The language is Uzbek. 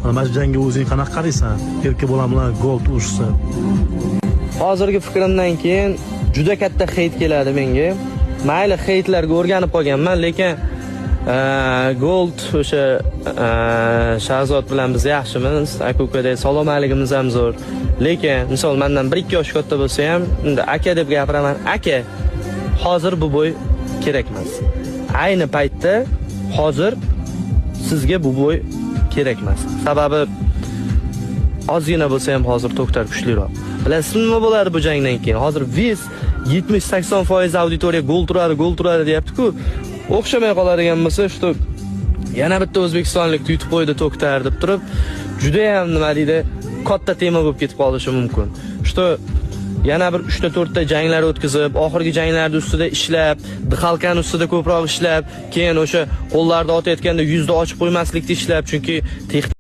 Mana shu jangga o'zing qanaqa qaraysan? Erkebulan bilan Gold urushsa. Hozirgi fikrimdan keyin juda katta хейт keladi menga. Mayli, хейт larga o'rganib qolganman, lekin Gold o'sha Shahzod bilan biz yaxshimiz, aka ukadek salomatligimiz ham zo'r. Lekin misol mendan 1-2 yosh katta bo'lsa ham, endi aka deb gapiraman. Aka, hozir bu бой kerak emas. Ayni paytda hozir sizga bu бой kerak emas. Sababi ozgina bo'lsa ham hozir To'xtar kuchliroq. Bilasizmi nima bo'ladi bu jangdan keyin? Hozir весь 70-80% auditoriya Gold turadi, Gold turadi deyapti-ku. O'xshamay qoladigan bo'lsa, что yana bitta o'zbekistonlik yutib qo'ydi To'xtar deb turib, juda ham, nima deydi, katta tema bo'lib ketib qolishi mumkin. Что yana bir 3 ta 4 ta janglar o'tkazib, oxirgi janglarni ustida ishlab, дыхалка ni ustida ko'proq ishlab, keyin o'sha qo'llarni otayotganda yuzni ochib qo'ymaslikni ishlab, chunki texnik